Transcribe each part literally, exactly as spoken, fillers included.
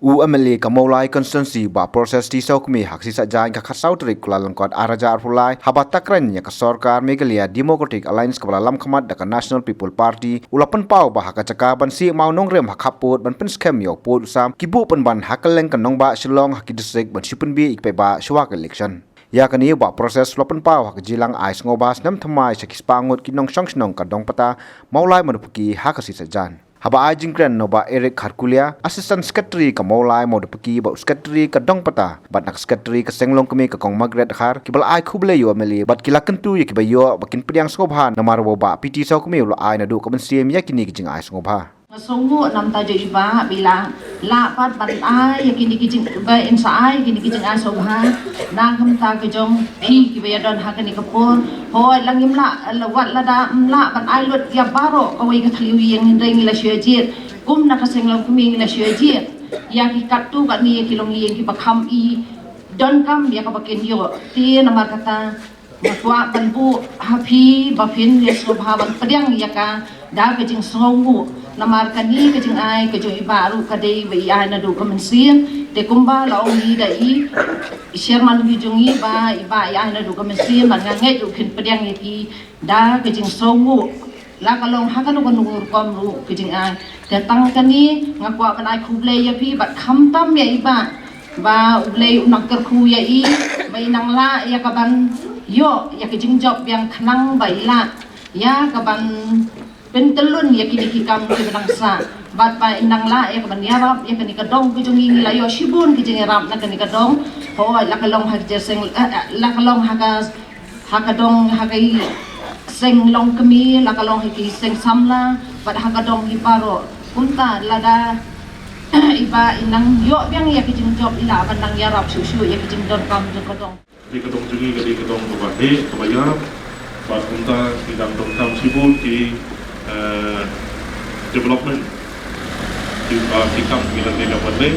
U M L A ka Mawlai Constituency Bah Proses T Sawkmie ha ka sngi Saitjaiñ ka khatsaw tarik Kyllalyngkot arhajar arphew lai haba takren ïa ka sorkar Meghalaya Democratic Alliance kaba la lam khmat da ka National People Party u la pynpaw ba ha ka jaka ban siew mawnongrim ha khappud ban pynskhem ïa u pud u sam ki buh pynban ha kylleng ka nongbah Shillong ha ki district ban shu pynbiej ïa ki paidbah shuwa ka election. Ïa kane Bah Proses u la pynpaw ha ka jingïalang ai sngewbha snem thymmai sha ki spah ngut ki nongshong shnong ka Dongpata, Mawlai Mawdapaki ha ka sngi Saitjaiñ. Haba ai jingkren na u Bah Eric Kharkulia, Assistant Secretary ka Mawlai Mawdapaki bad u Secretary ka Dongpata bad na ka Secretary ka Seng Longkmie ka Kong Margaret Dkhar kiba la ai khublei ïa u M L A bad ki la kyntu ïa kiba ïoh ba kin pdiang sngewbha namar ba u Bah P T Sawkmie u la ai naduh ka mynsiem ïa kine ki jingai sngewbha. Nga sngewnguh namar ïa i Bah ba i la lah pat ban ai ïa kine ki jing, ba in sa ai kine ki jingai sngewbha na ka bynta ka jong phi kiba ïadon ha kane ka por. Hooid, la ngim lah, la wat lada ym lah ban ai lut ïa baroh kawei ka thliew ïing, hynrei ngi la shu ïa jied kum na ka Seng Longkmie ngi la shu ïa jied ïa ki katto katne ïa ki longïing kiba kham i donkam ïa kaba kin ïoh. Te namar kata nga kwah ban buh ha phi ba phin ïa sngewbha ban pdiang ïa ka da ka jingsngewnguh. Namar kane ka jingai ka jong i Bah ruh ka dei ba i ai naduh ka mynsiem. Te kumba la ong i da i chairman ka jong i ba i Bah i ai naduh ka mynsiem, bad nga ngeit ruh phin pdiang ïa ki da ka jingsngewnguh. La ka long ha kano kano rukom ruh ka jingai. Te tang kane nga kwah ban ai khublei ïa phi bad khamtam ïa i Bah ba U Blei u nang kyrkhu ïa i ba i nang lah ïa kaban ïoh ïa ka jingjop biang khnang ba i lah ïa kaban pyntyllun ïa kine ki kam kiba dang sah bad ba i nang lah ïa kaban ïarap ïa kane ka dong ka jong i. Ngi la ïoh shibun ki jingïarap na kane ka dong. Hooid, la ka long ha ka jingïaseng, eh, eh, la ka long ha ka ha ka dong ha ka i Seng Longkmie, la ka long ha ki seng samla bad ha ka dong hi baroh. Kumta lada i Bah i nang ïoh biang ïa ki jingjop i lah ban nang ïarap shuh shuh ïa ki jingdonkam jong ka dong. Dei ka dong jong ngi ka dei ka dong kaba heh kaba ïap bad kumta ki dang donkam shibun ki, eh, development. Ki, ah, ki kam ki la dei ban leh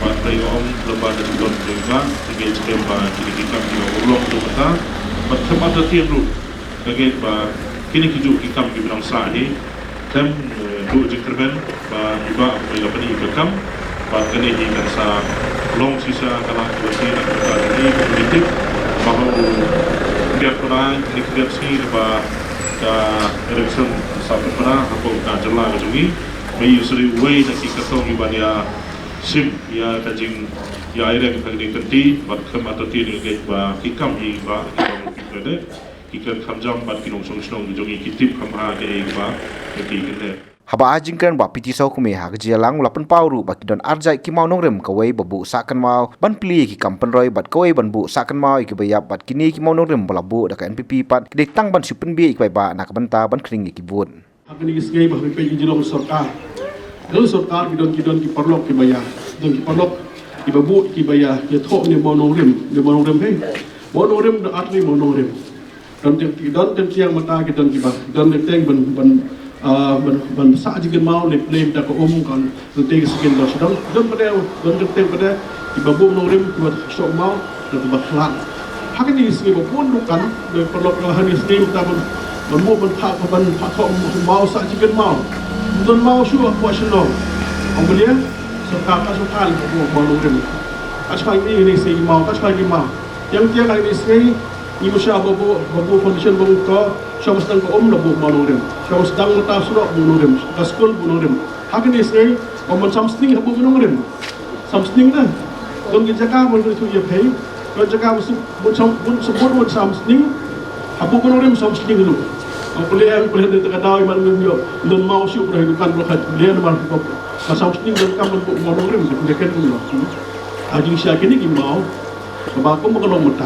bad ka ong lem bad ka jingdon jong i Bah, ki ngeit skhem ba kine ki kam ki la urlong jong kata bad khlem artatien ruh ka ngeit ba kine ki juh ki kam kiba dang sah hi khlem, eh, duh jingkyrmen ba i Bah i la pyni ka kam. Bad kane hi kan sa long shisha ka la ki la ki na ka jong i ka politik ba ha u biang pynai kine ki biang sngi ba ka election sa pynbna hapoh ka jylla ka jong i. Ba i u sri uwei na ki kyrtong i ban ïa shim ïa ka jing ïa ai reng ka dei kynti bad khlem artatien ïa ngeit ba ki kam i Bah ki long ki kyrteng ki kyrteng kham jam bad ki nongshong shnong ki jong i ki tip kham bha kaei ba ki kyrteng. Haba ai jingkren Bah P T Sawkmie ha ka jingïalang u la pynpaw ruh ba ki don arjait ki mawnongrim, kawei ba buh sah kynmaw ban plie ïa ki kam pynroi bad kawei ban buh sah kynmaw ïa kiba ïap, bad kine ki mawnongrim ba la buh da ka N P P pat ki dei tang ban shu pynbiej ïa ki paidbah na ka bynta ban khring ïa ki vote. Ha kane ka sngi ba ha phi peit ki jinglong sorkar. Ka sorkar ki don, ki don ki paralok kiba ïa, don ki paralok kiba buh kiba ïa, ïathoh ne mawnongrim, ne mawnongrim hei. Mawnongrim don artylli mawnongrim. Don teng, don teng tiang mynta ki don kiba, don teng teng ban, ban, ah, ban, ban sah jingkynmaw leh leh mynta ka um kan. Don teng ki skin don, don, don pat de, don teng teng pat de kiba buh mawnongrim kiba shoh maw. Kata ba khlad. Ha kane ka sngi ba bun ruh kan, da paralok ha kane ka sngi mynta ban, ban buh ban phah, ban phah thoh maw sah jingkynmaw. Don maw shuh ha Shillong. Ong ba ïa sorkar ka sorkar ka buh mawnongrim. Ka shwa ngi ne sngi maw, ka shwa ngi maw. Tiang tiang ha kane ka sngi ngi mut sha ba buh, ba buh foundation ba buh ko, sha ba sdang ka um la buh mawnongrim. Sha ba sdang mynta shnong buh mawnongrim. Ka skul buh mawnongrim. Ha kane ka sngi ong ban sam sning ha buh mawnongrim. Sam sning da. Don ki jaka ban kyntu ïa phi. Don jaka ban sum, ban sam, ban sum, ban sam sning. Ha buh mawnongrim sam sning ruh. Ong pule, ong pule da ka daw i man ngin ïoh. Don maw shuh pule dukan pule khat pule namar ka sam sning don kam ban buh mawnongrim da ka ken ruh. A jingshisha kine ki maw. Kaba kum ka long mynta.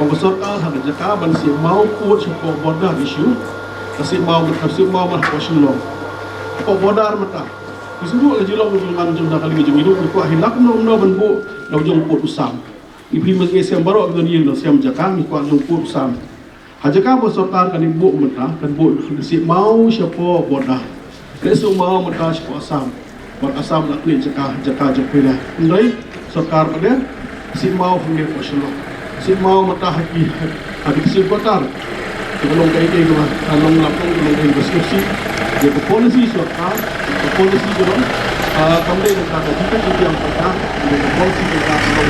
Ong ka sorkar ha ka jaka ban siew maw pud shapoh border issue. Ka siew maw, ka siew maw hapoh Shillong. Hapoh border mynta. Ki shu buh la jinglong jingman jong da ka liang jong ngi ruh, ngi kwah hi la kumno kumno ban buh la jong pud u sam. Ngi phi mas ngi sem baroh ngi don ïing don sem jaka, ngi kwah jong pud u sam. Ha jaka ba sorkar kan buh mynta, kan buh siew maw shapoh border. Leh siew maw mynta shapoh Assam. Bad Assam la klik jaka, jaka jong phi la. Hynrei sorkar pat de siew maw hangne hapoh Shillong. Siew maw mynta ha ki, ha ki siew border. Ki ba long kaei kaei kaba, ka long lap long, ka long kaei kaba siew siew. Ïa ka policy sorkar, ka policy ka long. Ah, kam dei na ka jingkit jingbiang ka, na ka policy ka, ka,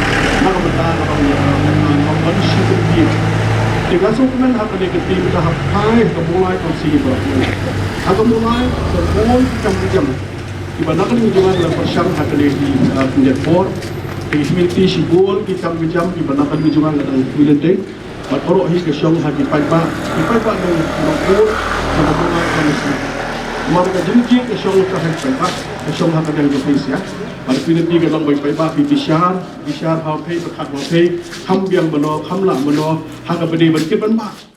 na ka bynta ka bang ïa, ah, ban shu kynti. Te ka sngewkmen ha kane ka kti mynta ha phai ha ka Mawlai Council ba. Ha ka Mawlai ka bun ki kam ki jam kiba na ka liang jong nga la pyrshang ha kane ki, ah, khyndiat por. Te ki kynti shibun ki kam ki jam kiba na ka liang jong nga la dang pynlong te. Bad baroh hi ka shong ha ki paidbah, ki paidbah dang nongpur na ka Mawlai Council. Namar ka jingjied ka shong ka ha ki paidbah, ka shong ha ka dang jong phi sha. Bad phi na phi ka long ba ki paidbah phi bishar, bishar ha phi, pyrkhat ha phi, kham biang mano, kham lah mano, ha kaba dei ban kit ban bah.